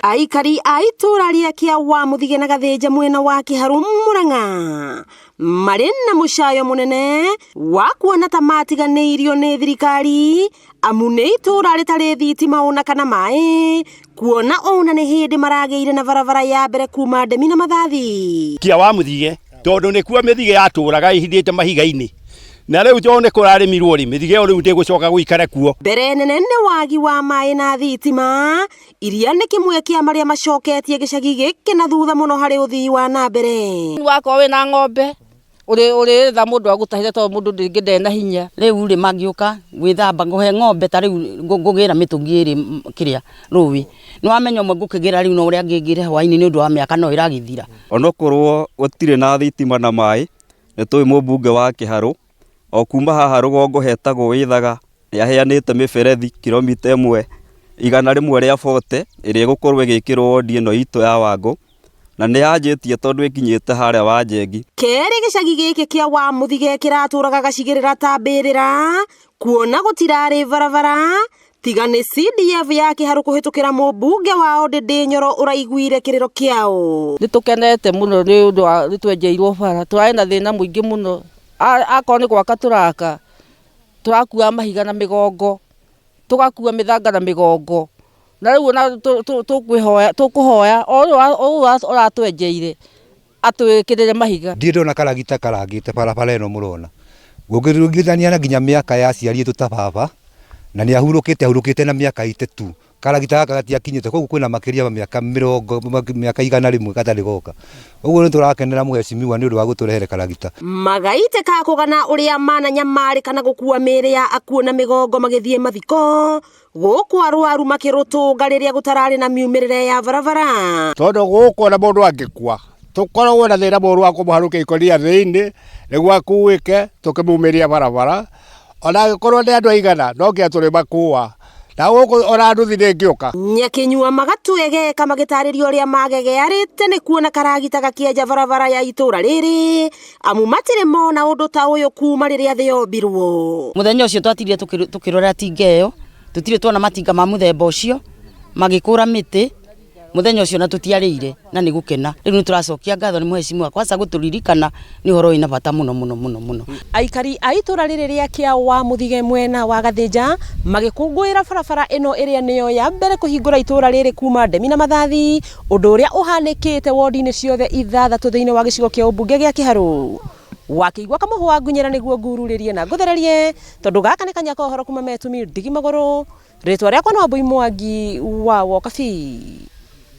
Aikari a itũũra rĩa Kĩawamuthige na Gathĩnja mwena wa Kĩharũ Mũrang'a marĩ na mũcayo mũnene wa kuona ta matiganĩirio nĩ thirikari amu nĩ itũũra rĩtarĩ thitima ona kana maĩ kuona ona nĩ hĩndĩ maragĩire na barabara ya mbere kuma Ndemi na Mathathi. Kĩawamuthige tondũ nĩkuo mĩthige yatũraga ĩhithĩte mahiga-inĩ na rĩu tondũ nĩ kũrarĩmirwo rĩ mĩthige ĩyo rĩu ndĩgũcoka gũikara kuo. Mbere nene nĩ wagi wa maĩ na thitima iria nĩ kĩmwe kĩa marĩa macoketie gĩcagi gĩkĩ na thutha mũno harĩ ũthii wa na mbere. Wakorwo wĩna ng'ombe ũrĩetha mũndũ agũtahĩre tondũ mũndũ rĩngĩ ndarĩ na hinya. Rĩu rĩ mangĩũka gwĩthamba ngũhe ng'ombe ta rĩu ngũgĩra mĩtũngi ĩrĩ kĩrĩa rũĩ nĩ wamenya ũmwe ngũkĩgĩra rĩu na ũrĩa ngĩngĩre hwainĩ nĩ ũndũ wa mĩaka no ĩragĩthira. Onokorwo gũtirĩ na thitima na maĩ, nĩ tũĩ mũmbunge wa Kĩharũ o kuma haha rũgongo hetagwo Wĩthaga nĩ aheanĩte mĩberethi kilomita ĩmwe 100 rĩa 40 ĩrĩa ĩgũkorwo ĩgĩkĩrwo wondi ĩno itũ ya Wangũ na nĩ yanjĩtie tondũ ĩkinyĩte harĩa Wanjengi. Kerĩ gĩcagi gĩkĩ kĩa Wamuthige kĩratũraga gacigĩrĩra ta mbĩrĩra kuona gũtirarĩ barabara tiga nĩ CDF ya Kĩharũ kũhĩtũkĩra mũmbunge wao Ndĩndĩ Nyoro ũraiguire kĩrĩro kĩao. Nĩ tũkenete mũno nĩ ũndũ wa nĩ twenjeirwo bara tũrarĩ na thĩna mũingĩ mũno akorwo nĩ gwaka tũraka tũrakua mahiga na mĩgongo tũgakua mĩthanga na mĩgongo na rĩu ona tũkũhoya o ũyũ ũratwenjeire atwĩkĩrĩre mahiga. Ndirĩ ndona karagita karangĩte barabara ĩno mũrona ũngĩringithania na nginya mĩaka ya aciari aitũ ta baba na nĩ ahurũkĩte ahurũkĩte na mĩaka 82 karagita gaka gatiakinyĩte koguo kwĩna makĩria ma mĩaka mĩrongo mĩaka 100 gatarĩ goka ũguo nĩ tũrakenera mũhecimiwa nĩ ũndũ wa gũtũrehere karagita. Magaite ka kũgana ũrĩa mananyamarĩ kana gũkua mĩĩrĩ ya akuũ na mĩgongo magĩthiĩ mathiko gũkũ arwaru makĩrũtũnga rĩrĩa gũtararĩ na miumĩrĩre ya barabara. Tondũ gũkũ ona mũndũ angĩkua tũkoragwo na thĩna mũru wa kũmũharũkia ikũnia thĩinĩ nĩguo akuĩke tũkĩmumĩria barabara ona angĩkorwo nĩ andũ aigana no nginya tũrĩmakua na gũkũ ona nduthi ndĩngĩũka. Nyakĩnyua magatwegeka magĩtarĩria ũrĩa magegearĩte nĩ kuona karagita gakĩenja barabara ya itũũra rĩrĩ amu matirĩ mona ũndũ ta ũyũ kuma rĩrĩa thĩ yombirwo. Mũthenya ũcio twatirire tũkĩrora tinga ĩyo tũtirĩ tuona matinga ma mũthemba ũcio magĩkũra mĩtĩ mũthenya ũcio na tũtiarĩire na nĩ gũkena. Rĩu nĩ tũracokia ngatho nĩ mũhecimiwa kwanza gũtũririkana nĩ ũhoro wĩna bata mũno mũno mũno mũno. Aikari a itũũra rĩrĩ rĩa Kĩawamuthige mwena wa Gathĩnja magĩkũngũĩra barabara ĩno ĩrĩa nĩyo ya mbere kũhingũra itũũra rĩrĩ kuma Ndemi na Mathathi ũndũ ũrĩa ũhanĩkĩte wondi-inĩ ciothe ithathatũ thĩinĩ wa gĩcigo kĩa ũmbunge gĩa Kĩharũ. Wakĩigua kamũhwa ngunyĩra nĩguo ngururĩrie na ngũthererie tondũ gaka nĩ kanya ka ũhoro kuma Metumi ndigi magũrũ. Rĩtwa rĩakwa no Wambui Mwangi wa Wokabi.